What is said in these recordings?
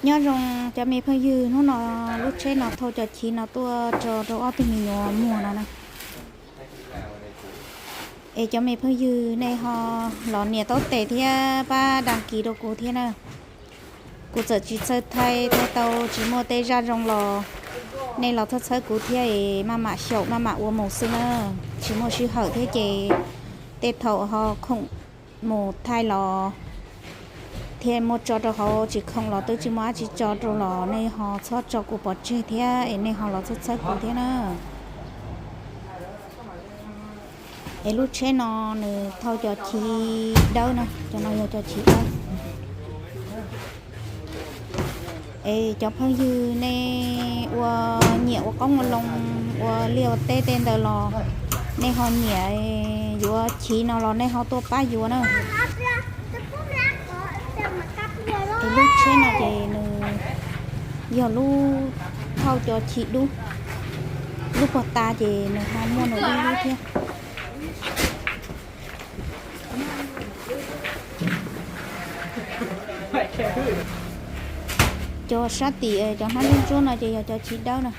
Nyob zoo cov me phooj ywg, hnub no lub tsheb no thauj cov chiv no tuaj tso rau ob tug me nyuam muag no na. Es cov me phooj ywg, nej ho los nias taub tes thiab pab đăng ký rau kuv thiab na. Kuv txawm tsis txawj thaij, thaij tau tsis muaj tej zaj zoo los nej los txhawb txhawb kuv thiab es maj mam xyaum maj mam ua mus xwb na. Tsis muaj sij hawm thiab ces tej thaum ho khoom mus thaij los thiaj muaj tso rau hauv, tsis khoom los twb tsis muaj dab tsi tso rau los nej ho txhob tso kuv pov tseg thiab es nej ho los txhawb txhawb kuv thiab na. Es lub tsheb no nws thauj cov chiv dawb na, cov no yog cov chiv dawb. Es cov phooj ywg nej ua nyiam ua qoob ua loo, ua liaj ua teb tej ntawd los nej ho nyiam yuav chiv no los nej ho tuaj pab yuav na. Es lub tsheb no ces nws yog lub thauj cov chiv dub, lub puag ta ces nws ho muaj nws dub dub thiab. Cov sab tim cov hnab ntsuab ntsuab no ces yog cov chiv dawb na,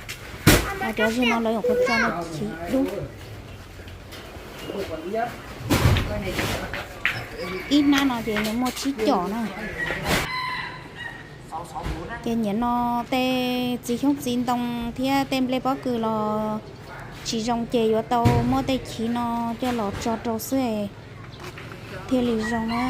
cov zeg no lawv nyuam qhuav tso no chiv dub. Ib hnab no ces nws muaj tsib com na. Ces nim no tej txiv xyoob txiv ntoo thiab tej nplej pob kws los tsis zoo ces yuav tau muab tej chiv no coj los tso rau xwb thiaj li zoo na.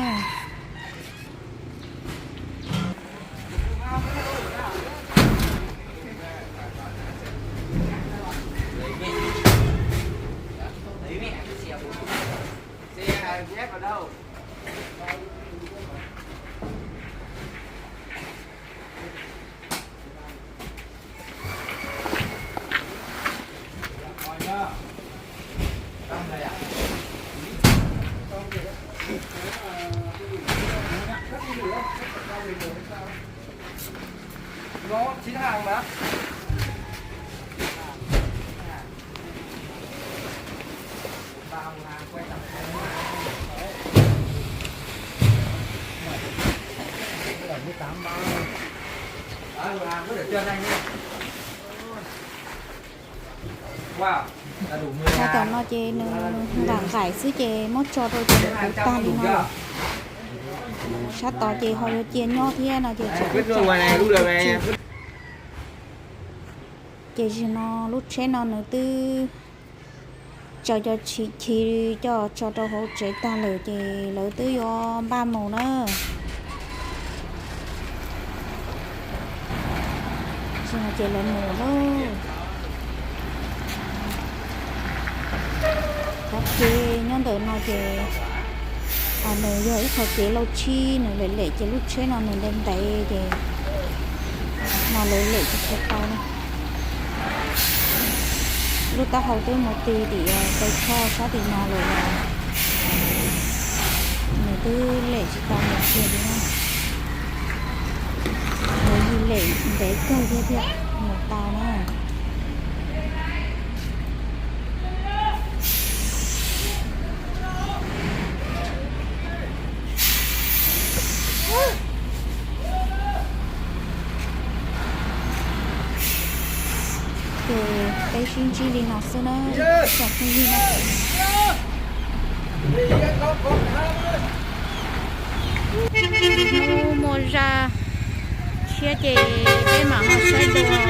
Tab tom no ces nws nqaim nqaim xwb ces muab tso rau ces nws puv tag li no. Sab tod ces ho yuav cia nyob thiab no ces tsis tau tso. Ces zaum no lub tsheb no nws twb tsaws cov chiv coj tso rau hauv tsev tag lawm ces lawv twb yuav npaj mus na. Ces lawv mus lawm. Qhov kev nyob ntawm no ces nws yog ib qho kev lauj tshib, nws lem lem ces lub tsheb no nws ntev ntev ces no lawv lem tsis tshua tau na. Lub taub hau twb mus ti tim taw choj sab tim no lawm, nws twb lem tsis tau mus kiag li na. Nws yog lem ntev kawg thiab thiaj mus tau na. Ces peb sib ntsib li no xwb na, tsoom phooj ywg na. Hnub muaj zaj tshiab ces peb mam ho saib dua.